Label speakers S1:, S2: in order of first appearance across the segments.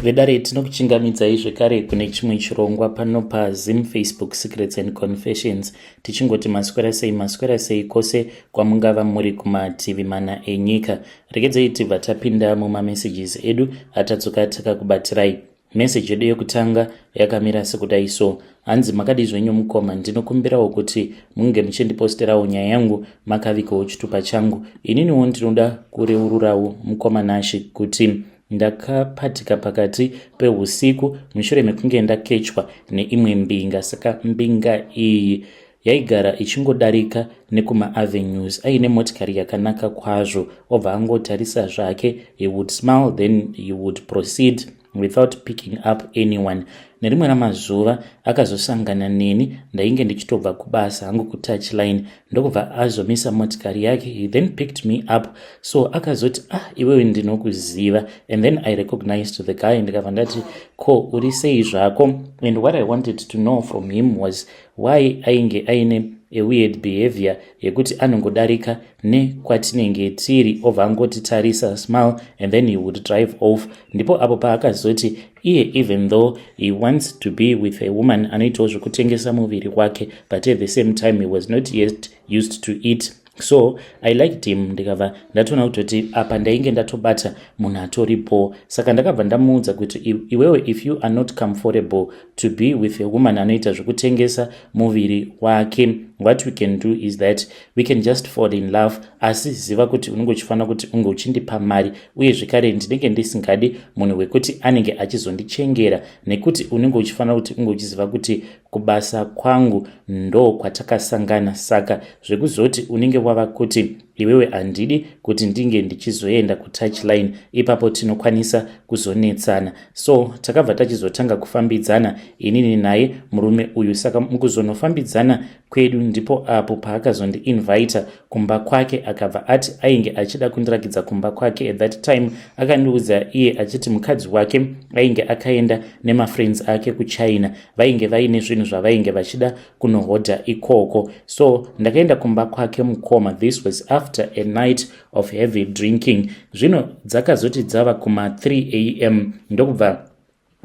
S1: Vedare, tinokuchingamidzai zvekare kune chimwe chirongwa pano paZim Facebook Secrets and Confessions. Tichingoti maswera sei, maswera sei kwose kwamungava muri kumativi mana enyika. Regedzei tibva tapinda mumamessages edu atadzoka takakubatirai. Meseji yedu yekutanga yakamira sekudai so. Hanzi, "Makadii zvenyu mukoma? Ndinokumbirawo kuti munge muchindiposterawo nyaya yangu makavikawo chitupa changu. Ininiwo ndinoda kureururawo, mukoma Nashi, kuti ndakapatika pakati peusiku mushure mekunge ndakechwa neimwe mbinga. Saka mbinga iyi yaigara ichingodarika nekumaAvenues aine motikari yakanaka kwazvo, obva angotarisa zvake. He would smile, then he would proceed without picking up anyone. Nerimwe ramazuva akazosangana neni. Ndainge ndichitobva kubasa hangu kuTouchline, ndokubva azomisa motikari yake. He then picked me up. So akazoti, 'Ah, iwewe ndinokuziva.' And then I recognized the guy. Ndikabva ndati, 'Ko, uri sei zvako?' And what I wanted to know from him was why ainge aine a weird behavior yekuti anongodarika nekwatinenge tiri, obva angotitarisa, smile, and then he would drive off. Ndipo apo paakazoti iye, even though he wants to be with a woman anoitawo zvekutengesa muviri wake, but at the same time he was not yet used to it. So I liked him. Ndikabva ndatoona kutoti apa ndainge ndatobata munhu atoripo. Saka ndakabva ndamuudza kuti, 'Iwewe, if you are not comfortable to be with a woman anoita zvekutengesa muviri wake, what we can do is that we can just fall in love. Asi ziva kuti unenge uchifanira kuti unge uchindipa mari, uye zvekare ndinenge ndisingadi munhu wekuti anenge achizondichengera, nekuti unenge uchifanira kuti unge uchiziva kuti kubasa kwangu ndo kwatakasangana. Saka zvekuzoti unenge wava kuti iwewe handidi kuti ndinge ndichizoenda kuTouchline, ipapo tinokwanisa kuzonetsana.' So takabva tachizotanga kufambidzana inini naye murume uyu. Saka mukuzonofambidzana kwedu, ndipo apo paakazondiinvita kumba kwake. Akabva ati ainge achida kundirakidza kumba kwake. At that time akandiudza iye achiti mukadzi wake ainge akaenda nemafriends ake kuChina, vainge vaine zvinhu zvavainge vachida kunohodha ikoko. So ndakaenda kumba kwake, mukoma. This was after a night of heavy drinking. Zvino dzakazoti dzava kuma3 am, ndokubva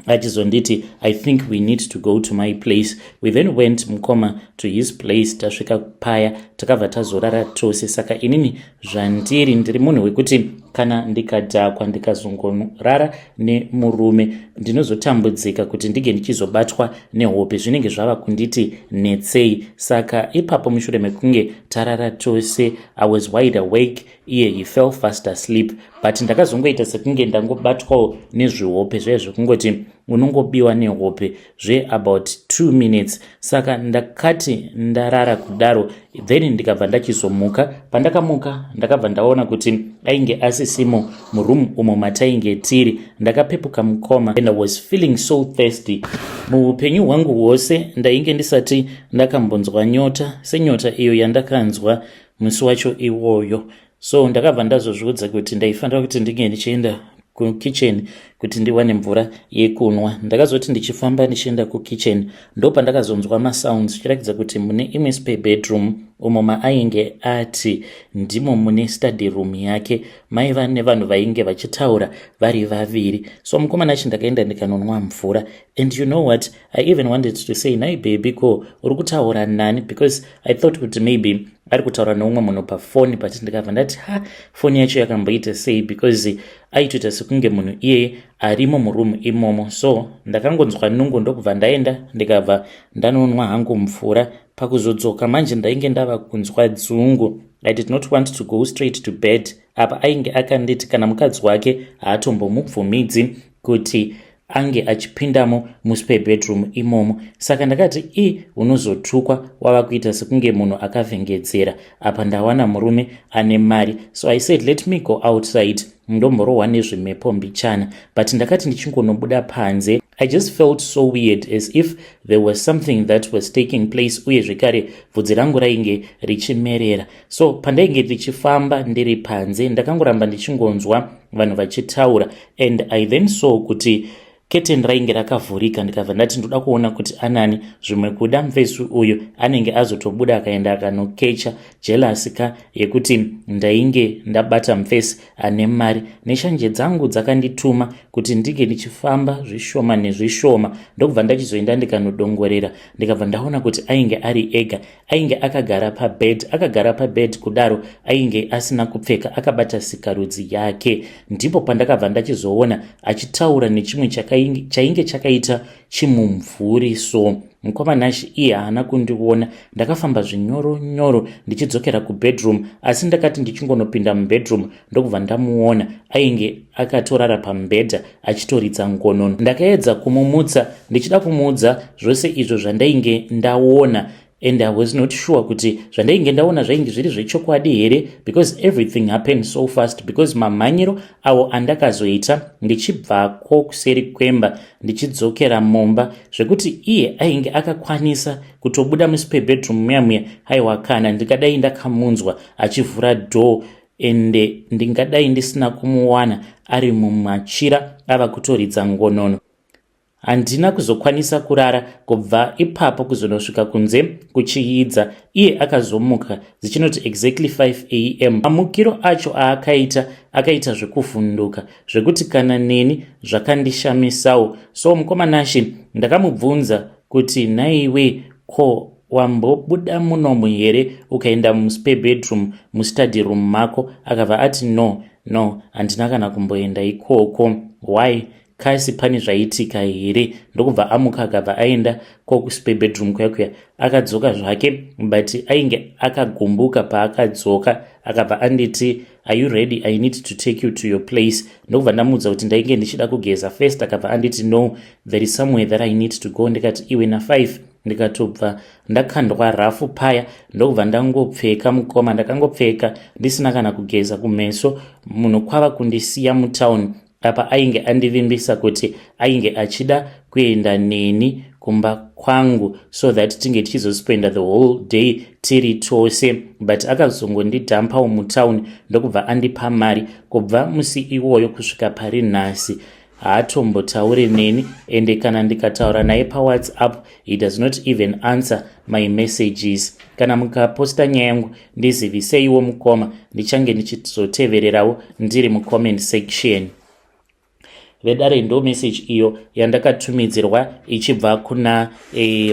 S1: achizonditi, 'I think we need to go to my place.' We then went, mukoma, to his place. Tasvika paya, takabva tazorara tose. Saka inini zvandiri, ndiri munhu wekuti kana ndikadhakwa ndikazongorara nemurume, ndinozotambudzika kuti ndinge ndichizobatwa nehope, zvinenge zvava kunditi netsei. Saka ipapo, mushure mekunge tarara tose, I was wide awake. Iye he fell fast asleep, but ndakazongoita sekunge ndangobatwawo nezvihope zvaiva zvekungoti unongobiwa nehope zveabout 2 minutes. Saka ndakati ndarara kudaro, then ndikabva ndachizomuka. Pandakamuka, ndakabva ndaona kuti ainge asisimo muroom umo matainge tiri. Ndakapepuka, mukoma, and I was feeling so thirsty. Muupenyu hwangu hwose ndainge ndisati ndakambonzwa nyota senyota iyo yandakanzwa musi wacho iwoyo. So ndakabva ndazozviudza kuti ndaifanira kuti ndinge ndichienda kukitchen kuti ndiwane mvura yekunwa. Ndakazoti ndichifamba ndichienda kukitchen, ndo pandakazonzwa masounds zvichiratidza kuti mune imwe spare bedroom umo maainge ati ndimo mune study room yake, maiva nevanhu vainge vachitaura vari vaviri. So mukomana achi, ndakaenda ndikanonwa mvura. And you know what, I even wanted to say, 'Nai baby, ko uri kutaura nani?' because I thought kuti maybe ari kutaura neumwe munhu pafoni. But ndikabva ndati, 'Ha, foni yacho yakamboita sei?' because aitoita sekunge munhu iyeye arimo muroom imomo. So ndakangonzwa nungo, ndokubva ndaenda, ndikabva ndanonwa hangu mvura. Pakuzodzoka manje, ndainge ndava kunzwa dzungu. I did not want to go straight to bed. Apa ainge akanditi kana mukadzi wake haatombomubvumidzi kuti ange achipindamo muspare bedroom imomo. Saka ndakati, 'I, unozotukwa wava kuita sekunge munhu akavhengedzera. Apa ndawana murume ane mari.' So I said, 'Let me go outside, ndomborohwa nezvimhepo mbichana.' But ndakati ndichingonobuda panze, I just felt so weird, as if there was something that was taking place. Uye zvekare bvudzi rangu rainge richimerera. So pandainge ndichifamba ndiri panze, ndakangoramba ndichingonzwa vanhu vachitaura, and I then saw kuti Keteni rainge rakavhurika ndikabva ndati ndoda kuona kuti anani, zvimwe kuda mufesi uyu anenge azotobuda akaenda akanokecha jealous ka yekuti ndainge ndabata mufesi ane mari. Neshanje dzangu dzakandituma kuti ndinge ndichifamba zvishoma nezvishoma, ndokubva ndachizoenda ndikanodongorera, ndikabva ndaona kuti ainge ari ega. Ainge akagara pabed, akagara pabed kudaro ainge asina kupfeka, akabata sikarudzi yake. Ndipo pandakabva ndachizoona achitaura nechimwe chainge chakaita chimumvuri. So mukoma Nashi, iye haana kundiona. Ndakafamba zvinyoro nyoro ndichidzokera kubedroom, asi ndakati ndichingonopinda mubedroom ndokubva ndamuona ainge akatorara pamubhedha achitoridza ngonono. Ndakaedza kumumutsa ndichida kumuudza zvose izvo zvandainge ndaona, and I was not sure kuti zvandainge ndaona zvainge zviri zvechokwadi here, because everything happened so fast, because mamhanyiro awo andakazoita ndichibvako kuseri kwemba ndichidzokera mumba, zvekuti iye ainge akakwanisa kutobuda muspare bedroom muya muya, aiwa kana ndingadai ndakamunzwa achivhura door, ende ndingadai ndisina kumuwana ari mumachira ava kutoridza ngonono. Handina kuzokwanisa kurara kubva ipapo kuzonosvika kunze kuchiidza. Iye akazomuka dzichinoti exactly 5 a.m. Mamukiro acho aakaita, akaita zvekuvhunduka, zvekuti kana neni zvakandishamisawo. So mukoma Nashi, ndakamubvunza kuti, "Nhaiwe, ko wambobuda munomu here ukaenda muspare bedroom, mustudy room mako?" Akabva ati, No, handina kana kumboenda ikoko. Why? Kasi pane zvaitika here?" Ndokubva amuka, akabva aenda kokuspare bedroom kuya kuya. Akadzoka zvake, but ainge akagumbuka. Paakadzoka akabva anditi, "Are you ready? I need to take you to your place." Ndokubva ndamuudza kuti ndainge ndichida kugeza first. Akabva anditi, "No, there is somewhere that I need to go." Ndikati, "Iwe na5." Ndikatobva ndakandwa rafu paya, ndokubva ndangopfeka mukoma. Ndakangopfeka ndisina kana kugeza kumeso. Munhu kwava kundisiya mutauni. Apa ainge andivimbisa kuti ainge achida kuenda neni kumba kwangu so that tinge tichizospenda the whole day tiri tose, but akazongondidhampawo mutauni, ndokubva andipa mari. Kubva musi iwoyo kusvika pari nhasi haatombotauri neni, ende kana ndikataura naye paWhatsApp, he does not even answer my messages. Kana mukaposta nyaya yangu, ndiziviseiwo mukoma, ndichange ndichizotevererawo ndiri mucomment section. Vedare, ndo message iyo yandakatumidzirwa ichibva kuna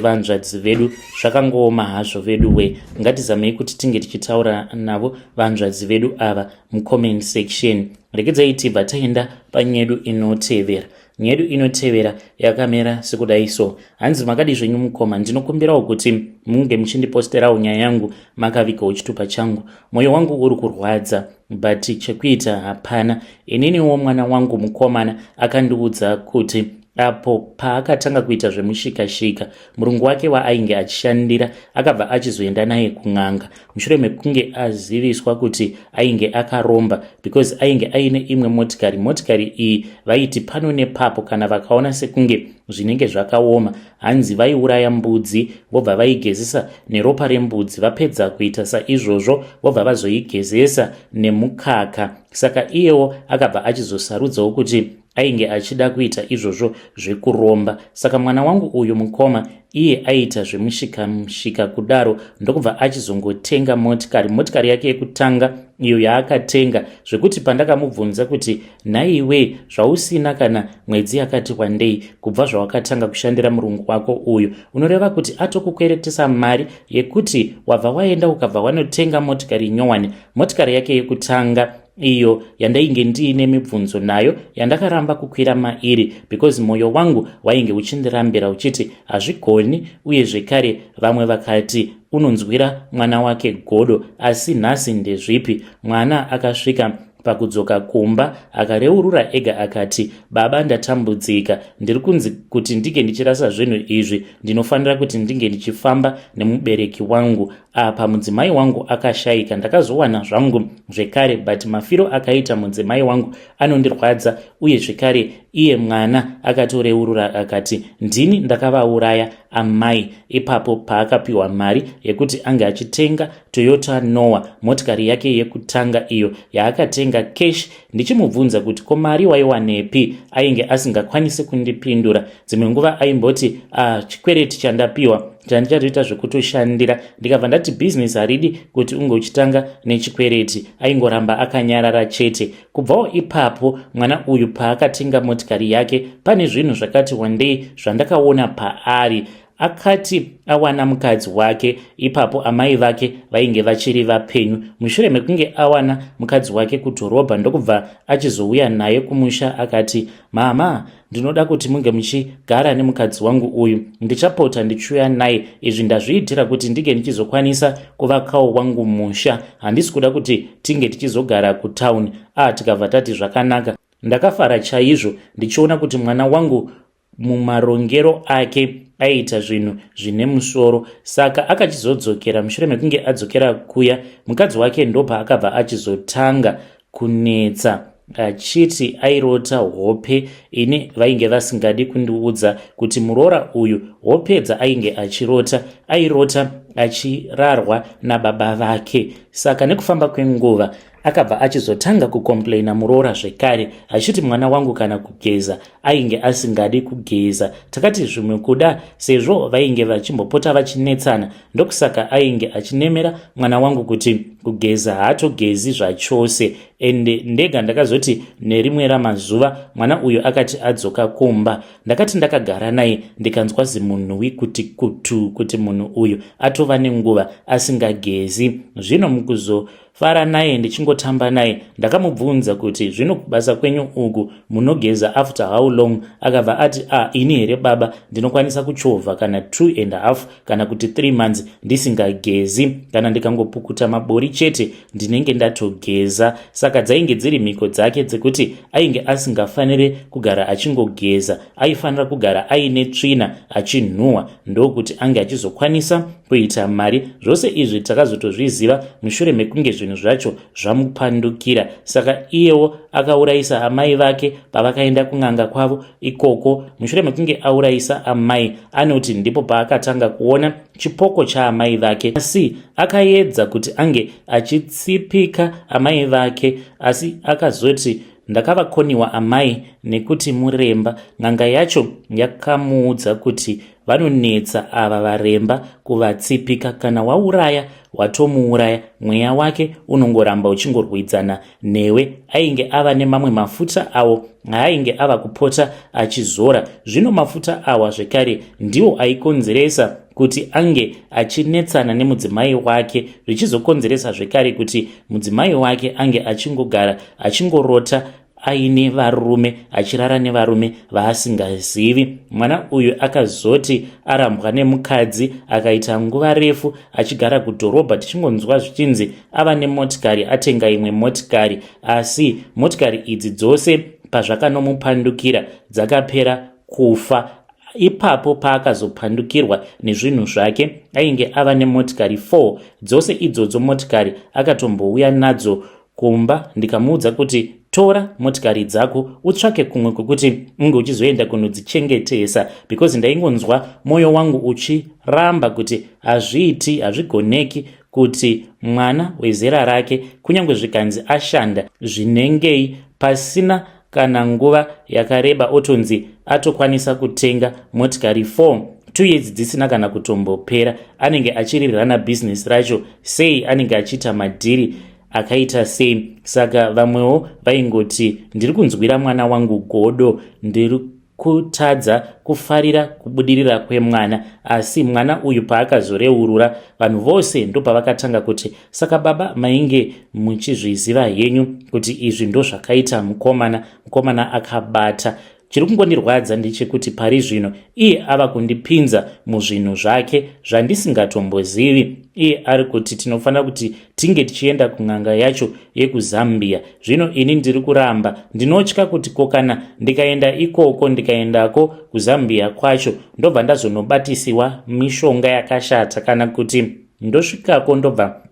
S1: vanzvadzi vedu. Zvakangooma hazvo vedu we. Ngatizamei kuti tinge tichitaura navo vanzvadzi vedu ava mucomment section. Regedzai tibva taenda panyedu inotevera. Nyedu inotevera yakamira sekudai so. Hanzi, "Makadi zvenyu mukoma? Ndinokumbirawo kuti munge muchindiposterawo nyaya yangu makavigawo chitupa changu. Mwoyo wangu uri kurwadza, but chekuita hapana. Ininiwo mwana wangu mukomana akandiudza kuti apo paakatanga kuita zvemushikashika, murungu wake waainge achishandira akabva achizoenda naye kun'anga mushure mekunge aziviswa kuti ainge akaromba, because ainge aine imwe motikari. Motikari iyi vaiti pano nepapo kana vakaona sekunge zvinenge zvakaoma, hanzi vaiuraya mbudzi, vobva vaigezesa neropa rembudzi. Vapedza kuita saizvozvo, vobva vazoigezesa nemukaka. Saka iyewo akabva achizosarudzawo kuti ainge achida kuita izvozvo zvekuromba. Saka mwana wangu uyu mukoma, iye aiita zvemushikamushika kudaro, ndokubva achizongotenga motikari. Motikari yake yekutanga iyo yaakatenga, zvekuti pandakamubvunza kuti, 'Nhaiwe, zvausina kana mwedzi yakati wandei kubva zvawakatanga kushandira murungu wako uyu, unoreva kuti atokukweretesa mari yekuti wabva waenda ukabva wanotenga motikari nyowani?' Motikari yake yekutanga iyo yandainge ndiine mibvunzo nayo, yandakaramba kukwira mairi because mwoyo wangu wainge uchindirambira uchiti hazvigoni, uye zvekare vamwe vakati unonzwira mwana wake godo. Asi nhasi ndezvipi? Mwana akasvika pakudzoka kumba akareurura ega akati, 'Baba, ndatambudzika. Ndiri kunzi kuti ndinge ndichirasa zvinhu izvi, ndinofanira kuti ndinge ndichifamba nemubereki wangu. Apa mudzimai wangu akashayika. Ndakazowana zvangu zvekare, but mafiro akaita mudzimai wangu anondirwadza. Uye zvekare iye mwana akatoreurura akati ndini ndakavauraya amai ipapo paakapiwa mari yekuti ange achitenga Toyota Noah, motikari yake yekutanga iyo yaakatenga cash. Ndichimubvunza kuti ko mari waiwanepi, ainge asingakwanisi kundipindura. Dzimwe nguva aimboti, ah, chikwereti chandapiwa chandichatoita zvekutoshandira. Ndikabva ndati bhizinesi haridi kuti unge uchitanga nechikwereti. Aingoramba akanyarara chete. Kubvawo ipapo mwana uyu paakatenga motikari yake, pane zvinhu zvakati wandei zvandakaona paari. Akati awana mukadzi wake ipapo amai vake vainge vachiri vapenyu. Mushure mekunge awana mukadzi wake kudhorobha, ndokubva achizouya naye kumusha akati, mama, ndinoda kuti munge muchigara nemukadzi wangu uyu, ndichapota ndichiuya naye. Izvi ndazviitira kuti ndinge ndichizokwanisa kuvakawo wangu musha, handisi kuda kuti tinge tichizogara kutauni. A, tikabva tati zvakanaka. Ndakafara chaizvo ndichiona kuti mwana wangu mumarongero ake aiita zvinhu zvine musoro. Saka akachizodzokera. Mushure mekunge adzokera kuya, mukadzi wake ndopaakabva achizotanga kunetsa achiti airota hope. Ini vainge vasingadi kundiudza kuti muroora uyu hope dzaainge achirota, airota achirarwa nababa vake. Saka nekufamba kwenguva akabva achizotanga kukomplaina muroora zvekare achiti mwana wangu kana kugeza ainge asingadi kugeza. Takati zvimwe kuda sezvo vainge vachimbopota vachinetsana, ndokusaka ainge achinemera mwana wangu kuti kugeza haatogezi zvachose. Ende ndega ndakazoti nerimwe ramazuva mwana uyu akati adzoka kumba, ndakati ndakagara naye ndikanzwa zimunhuwi kuti kutu, kuti munhu uyu atova nenguva asingagezi. Zvino mukuzo fara naye ndichingotamba naye, ndakamubvunza kuti zvino kubasa kwenyu uku munogeza after how long? Akabva ati, ah, ini here baba, ndinokwanisa kuchovha kana 2.5 kana kuti 3 months ndisingagezi. Kana ndikangopukuta mabori chete ndinenge ndatogeza. Saka dzainge dziri mhiko dzake dzekuti ainge asingafaniri kugara achingogeza, aifanira kugara aine tsvina achinhuhwa, ndokuti ange achizokwanisa kuita mari. Zvose izvi takazotozviziva mushure mekunge zvinhu zvacho zvamupandukira. Saka iyewo akaurayisa amai vake pavakaenda kun'anga kwavo ikoko. Mushure mekunge aurayisa amai, anoti ndipo paakatanga kuona chipoko chaamai vake, asi akaedza kuti ange achitsipika amai vake, asi akazoti ndakavakoniwa amai nekuti muremba. N'anga yacho yakamuudza kuti vanonetsa ava varemba kuvatsipika, kana wauraya watomuuraya, mweya wake unongoramba uchingorwidzana newe. Ainge ava nemamwe mafuta awo aainge ava kupota achizora. Zvino mafuta awa zvekare ndiwo aikonzeresa kuti ange achinetsana nemudzimai wake, zvichizokonzeresa zvekare kuti mudzimai wake ange achingogara achingorota aine varume, achirara nevarume vaasingazivi. Mwana uyu akazoti arambwa nemukadzi, akaita nguva refu achigara kudhorobha, tichingonzwa zvichinzi ava nemotikari, atenga imwe motikari, asi motikari idzi dzose pazvakanomupandukira dzakapera kufa. Ipapo paakazopandukirwa nezvinhu zvake, ainge ava nemotikari 4. Dzose idzodzo motikari akatombouya nadzo kumba, ndikamuudza kuti tora motikari dzako utsvake kumwe kwekuti unge uchizoenda kunodzichengetesa, because ndaingonzwa mwoyo wangu uchiramba kuti hazviiti, hazvigoneki kuti mwana wezera rake, kunyange zvikanzi ashanda zvinengei, pasina kana nguva yakareba otonzi atokwanisa kutenga motikari 4, 2 years dzisina kana kutombopera. Anenge achirirana bhizinesi racho sei? Anenge achiita madhiri akaita sei? Saka vamwewo vaingoti ndiri kunzwira mwana wangu godo, ndiri kutadza kufarira kubudirira kwemwana. Asi mwana uyu paakazoreurura, vanhu vose ndopavakatanga kuti saka baba mainge muchizviziva henyu kuti izvi ndozvakaita mukomana. Mukomana akabata. Chiri kungondirwadza ndechekuti pari zvino iye ava kundipinza muzvinhu zvake zvandisingatombozivi. Iye ari kuti tinofanira kuti tinge tichienda kun'anga yacho yekuZambia. Zvino ini ndiri kuramba, ndinotya kuti ko kana ndikaenda ikoko, ndikaendako kuZambia kwacho, ndobva ndazonobatisiwa mishonga yakashata, kana kuti ndosvikako ndobva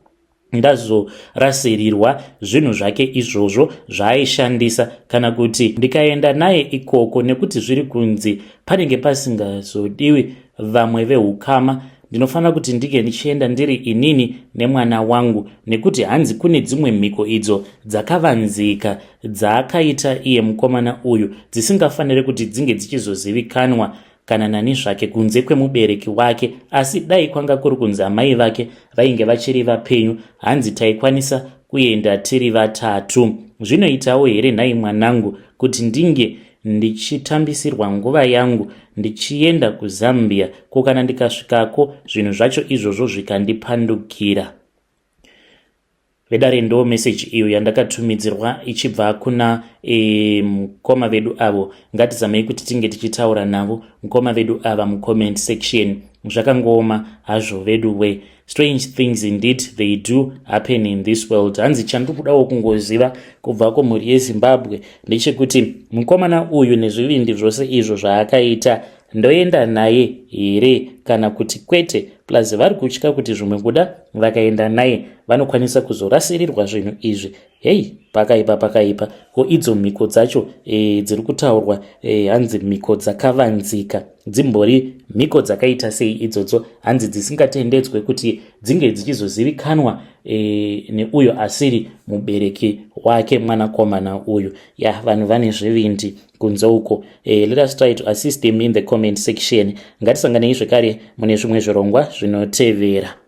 S1: Ndazorasirirwa zvinhu zvake izvozvo zvaaishandisa, kana kuti ndikaenda naye ikoko, nekuti zviri kunzi panenge pasingazodiwi vamwe veukama, ndinofanira kuti ndinge ndichienda ndiri inini nemwana wangu, nekuti hanzi kune dzimwe mhiko idzo dzakavanzika dzaakaita iye mukomana uyu, dzisingafaniri kuti dzinge dzichizozivikanwa kana nani zvake kunze kwemubereki wake. Asi dai kwanga kuri kunzi amai vake vainge vachiri vapenyu, hanzi taikwanisa kuenda tiri vatatu. Zvinoitawo here nhai mwanangu kuti ndinge ndichitambisirwa nguva yangu ndichienda kuZambia? Ko kana ndikasvikako zvinhu zvacho izvozvo zvikandipandukira? Vedare, ndo meseji iyo yandakatumidzirwa ichibva kuna mukoma vedu avo. Ngatizamei kuti tinge tichitaura navo mukoma vedu ava mucomment section. Zvakangooma hazvo vedu we. Strange things indeed, they do happen in this world. Hanzi chandiri kudawo kungoziva kubva kumhuri yeZimbabwe ndechekuti mukomana uyu nezvivindi zvose izvo zvaakaita, ndoenda naye here kana kuti kwete? Plus vari kutya kuti zvimwe kuda vakaenda naye vanokwanisa kuzorasirirwa zvinhu izvi. Hei, pakaipa, pakaipa. Ko idzo mhiko dzacho dziri kutaurwa, hanzi mhiko dzakavanzika, dzimbori mhiko dzakaita sei idzodzo, hanzi dzisingatendedzwe kuti dzinge dzichizozivikanwa neuyo asiri mubereki wake mwanakomana uyu? Ya, vanhu vane zvivindi kunze uko. Let us try to assist him in the comment section. Ngatisanganei zvekare mune zvimwe zvirongwa zvinotevera.